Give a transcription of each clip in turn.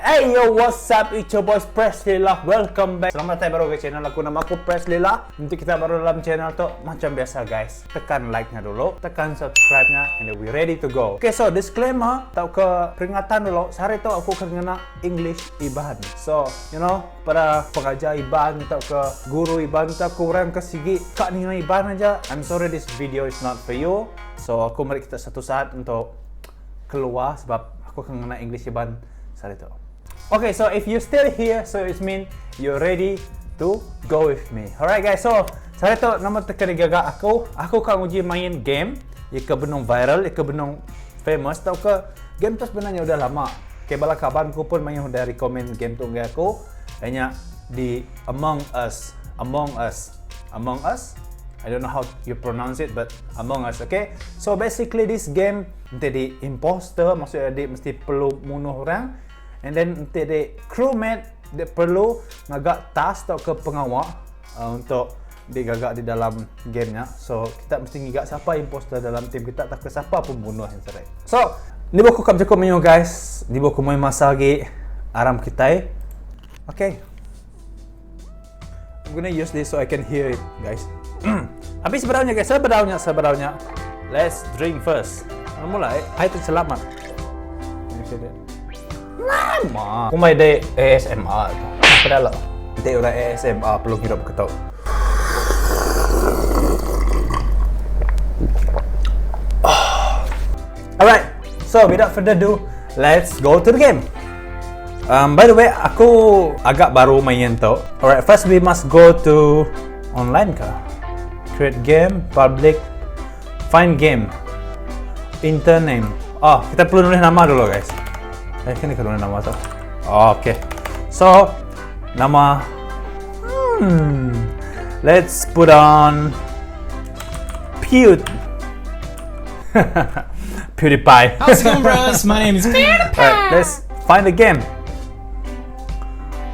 Hey yo, what's up? It's your boy Presley lah. Welcome back. Selamat datang baru ke channel aku. Nama aku Presley lah. Untuk kita baru dalam channel tu, macam biasa guys. Tekan like-nya dulu, tekan subscribe-nya, and then we ready to go. Okay, so disclaimer, tau ke peringatan dulu. Sehari tu aku kena English Iban. So, you know, para pengajar Iban tau ke guru Iban tau ke orang ke sigi kak ni Iban aja. I'm sorry this video is not for you. So, aku meri kita satu saat untuk keluar sebab aku akan ngena English Iban sehari tu. Okay, so if you still here, so it mean you're ready to go with me. Alright guys, so sehari tu nama teka digaga aku, aku ka nguji main game iya ke benung viral, iya ke benung famous tauka game tu sebenarnya udah lama. Okay, bala kaban ku pun mayuh udah recommend game tu ngagai aku, iya nya di Among Us, Among Us, Among Us? I don't know how you pronounce it but Among Us, okay? So basically this game enti di imposter maksud dia mesti perlu munuh orang and then enti di crewmate dia perlu ngaga task tauka pengawa uh, untuk digaga di dalam game nya. So kita mesti ngiga siapa imposter dalam team kita tauka siapa pembunuh yang serai. So ni aku ka bejaku mayuh guys, ni aku mai masa agi aram kitai. Okay. I'm gonna use this so I can hear it, guys. Habis seberaunya guys, seberaunya, seberaunya. Let's drink first. Mula eh, hai tu selamat. Lama. Aku mai dek ASMR tu. Apa dah lah. Dek orang ASMR perlu hidup ke tau. Alright, so without further ado, let's go to the game. Um, by the way, aku agak baru main tu. Alright, first we must go to online kah? Create game, public, find game, enter name. Oh, kita perlu nulis nama dulu guys. Eh, kena nulis nama tu. Oh, okay. So, nama let's put on Pewd. PewDiePie. How's it going, bros? My name is PewDiePie. Alright, let's find the game.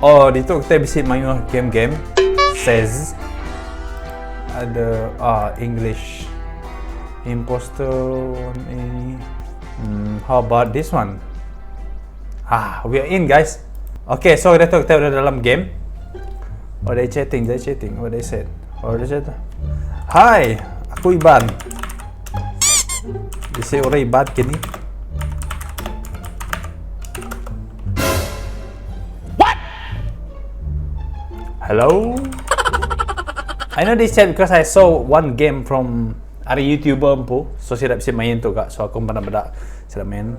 Oh, ditu kita bisi mayuh game-game. Says ada ah English imposter one A. How about this one? Ah, we are in guys. Okay, so kita tu kita udah dalam game. Oh, they chatting, they chatting. What they said? Oh, they said. Hi, aku Iban. Bisi orang Iban kini. What? Hello? I know this chat because I saw one game from ari YouTuber empu. So sida bisi main tu ka. So aku pernah meda sida main.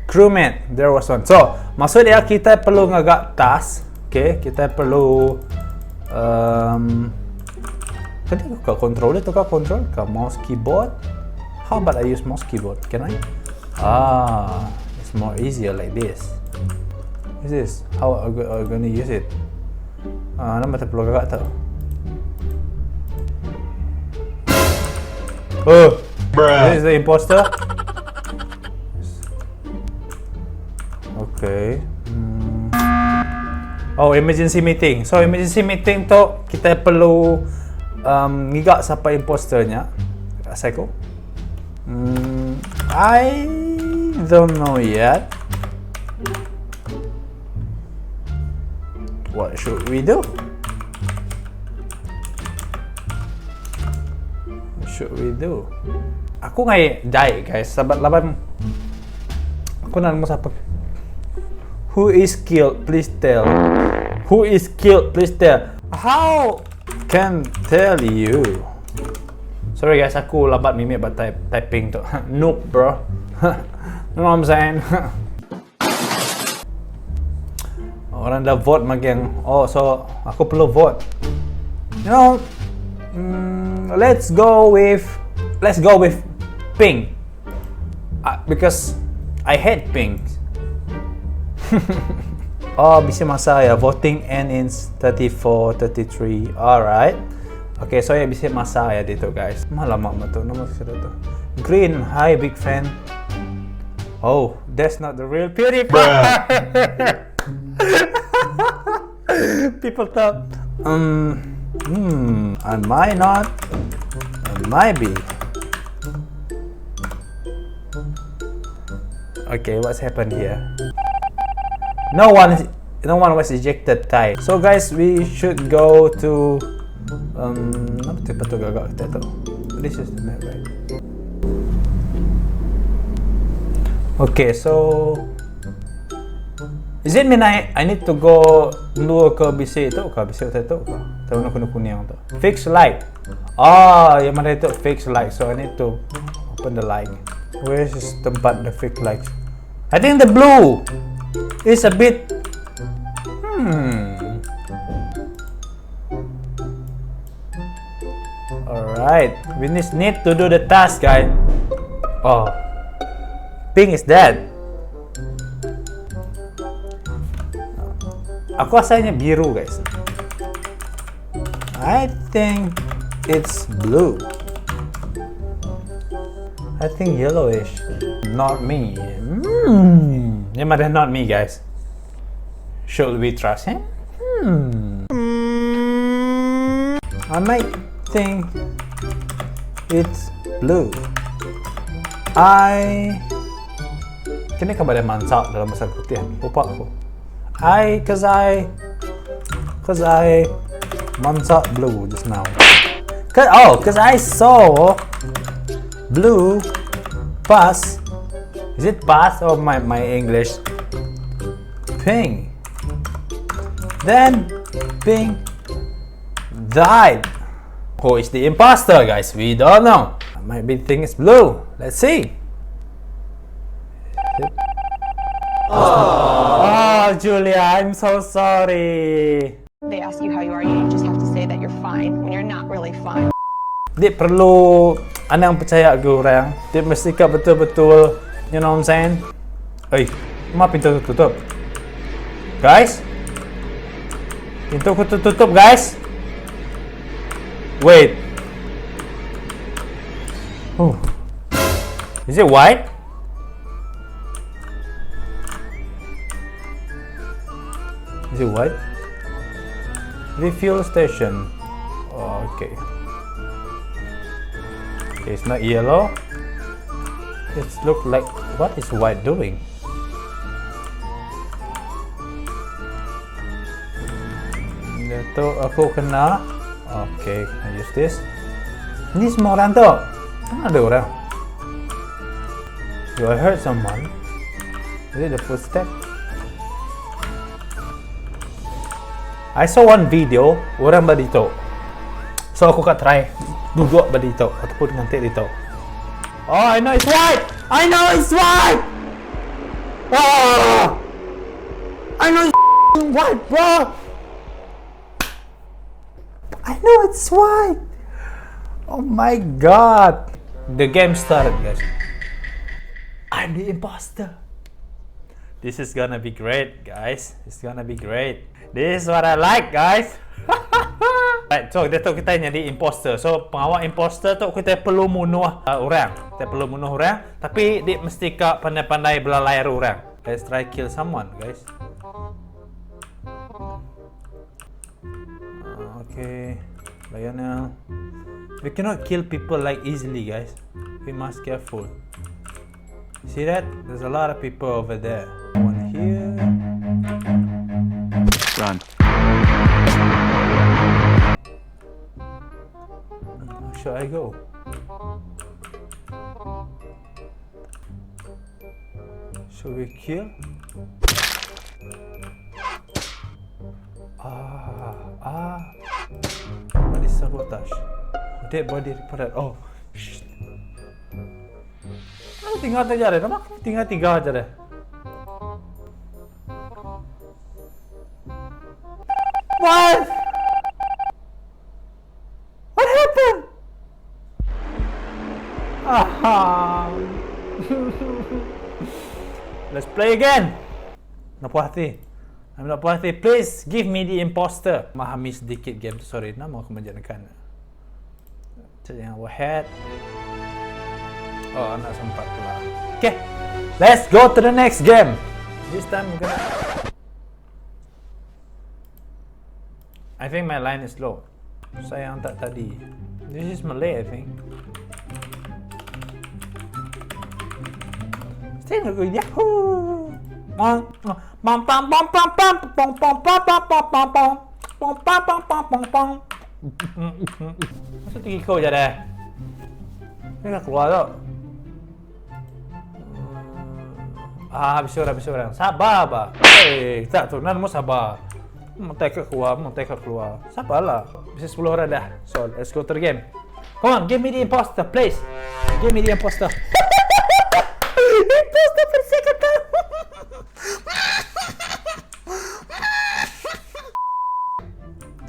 Crewmate, there was one. So, maksud dia kita perlu ngaga task. Okay, kita perlu um, Tadi aku ka control itu ka control ka mouse keyboard. How about I use mouse keyboard? Can I? Ah, it's more easier like this. Is this how are we gonna use it? Ah, nama tak perlu gagak tau. Oh, Bruh. This is the imposter. Okay. Hmm. Oh, emergency meeting. So emergency meeting tu kita perlu um, ngiga siapa imposternya. Asai ku. Hmm, I don't know yet. What should we do? What should we do? Aku ngai jai guys, sabat laban aku nak nemu siapa. Who is killed? Please tell. Who is killed? Please tell. How can tell you? Sorry guys, aku lambat mimik buat type, typing tu. Noob bro. you know what I'm saying? Orang dah vote magang. Oh, so aku perlu vote. You know, mm, let's go with let's go with pink. Because I hate pink. oh, bisa masa ya voting end in 34, 33. Alright. Okay, so ya bisa masa ya dito guys. Malam mak tu, nama saya tu. Green, hi big fan. Oh, that's not the real PewDiePie. People thought, um, hmm, I might not, I might be. Okay, what's happened here? No one no one was ejected tai. So guys, we should go to um apa tu patut gagak kita tu. This is the map, right? Okay, so Is it mean I I need to go dua ke bisi tu ke bisi utai tu ke? Tahu nak kena kuning tu. Fix light. Ah, yang mana itu fix light. So I need to open the light. Where is tempat the fix light? I think the blue is a bit Hmm. Alright, we just need to do the task, guys. Oh, pink is dead. Aku asalnya biru, guys. I think it's blue. I think yellowish. Not me. Yang mana not me, guys. Should we trust him? Hmm. I might think it's blue. I Kini kan pada mansak dalam bahasa putih. Lupa aku. I cause I cause I mansak blue just now. Cause, oh, cause I saw blue pass. Is it pass or my my English? Pink. Then Pink died. Who is the imposter, guys? We don't know. Might be think it's blue. Let's see. Oh, Julia, I'm so sorry. They ask you how you are, you just have to say that you're fine when you're not really fine. Dia perlu anang percaya ke orang. Dia mesti kat betul-betul, you know what I'm saying? Oi, ma pintu tutup. Guys? Pintu aku tutup, guys. Wait. Oh. Is it white? Is it white? Refuel station. Oh, okay. Okay, it's not yellow. It look like what is white doing? Itu aku kena. Okay, I use this. Ini semua orang tu. Mana ada orang? Do I heard someone? Is it the footstep? I saw one video orang berdito. So aku kat try duduk berdito ataupun ngantik dito. Oh, I know it's white. I know it's white. Ah! I know it's white, bro. I know it's white. Oh my god. The game started, guys. I'm the imposter. This is gonna be great, guys. It's gonna be great. This is what I like, guys. Right, so dia tahu kita jadi imposter. So pengawal imposter tu kita perlu bunuh orang. Kita perlu bunuh orang, tapi dia mesti kak pandai-pandai belalai orang. Let's try kill someone, guys. Okay, Lionel. We cannot kill people like easily, guys. We must careful. See that? There's a lot of people over there. One here. Run. Where should I go? Should we kill? Ah. What is sabotage? Dead body reported. Oh, shit. Aku tinggal aja deh. Nama aku tinggal tiga aja deh. What? What happened? Ah. Let's play again. Nak puas hati. I'm not puas hati. Please give me the imposter. Memahami sedikit game tu. Sorry, nama aku menjadikan. Cek yang head. Oh, nak sempat pula. Okay. Let's go to the next game. This time I'm gonna I think my line is low. Sayang tak tadi. This is Malay, I think. Tengok aku yahoo. Pam pam pam pam pam pam pam pam pam pam pam pam pam pam pam pam pam pam pam. Masuk tinggi kau je deh. Ni nak keluar tu. Ah, habis orang, habis orang. Sabar, bah. Eh, tak tu, nan mau sabar. Mau take keluar, mau take keluar. Sabarlah. Bisa 10 orang dah. So, let's go to the game. Come on, give me the imposter, please. Give me the imposter. imposter for second time.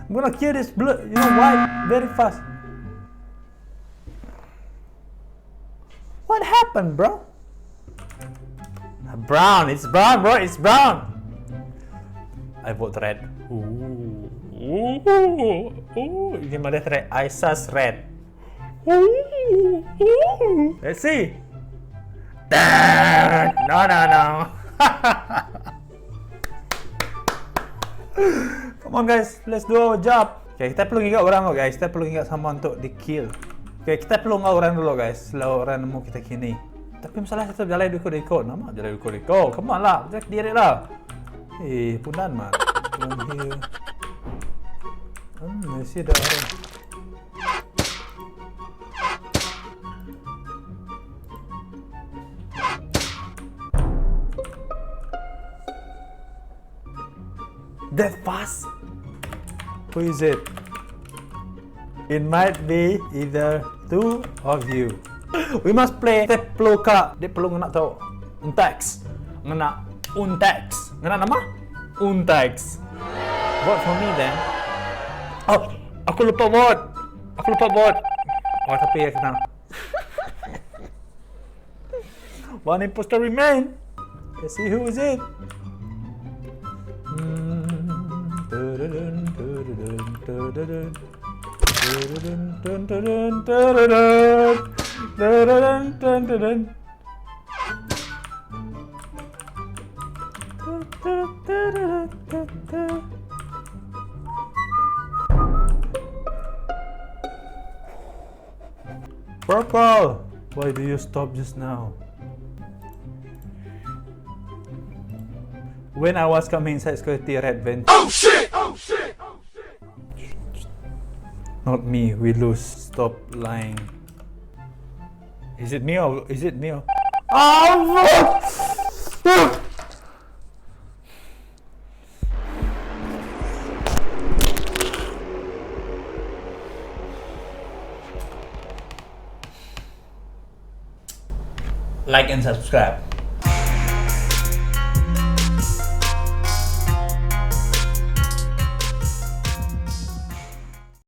I'm gonna kill this blood, you know why? Very fast. What happened, bro? Brown, it's brown, bro, it's brown. I vote red. Ooh, ooh, ooh. Ini mana red? I sus red. Ooh, ooh. Let's see. No, no, no. Come on guys, let's do our job. Okay, kita perlu ingat orang guys. Kita perlu ingat sama untuk di kill. Okay, kita perlu ingat orang dulu guys. Selalu orang nemu kita kini. Tapi masalah kita jalan ikut-ikut. Nama jalan ikut-ikut. Come on lah, jalan diri lah. Eh, pundan mah. One here. Masih ada orang. That fast? Who is it? It might be either two of you. We must play Kita perlu kak Dia perlu ngena tahu Untax. Ngena Untax. Ngena nama? Untax. Vote for me then. Oh, aku lupa vote. Aku lupa vote. Oh, tapi ya kena. One imposter remain. Let's see who is it. Purple! Why do you stop just now? When I was coming inside security red vent. Oh shit! Oh shit! Oh shit! Not me, we lose. Stop lying. Is it me or is it me or Oh fuck! Like and subscribe.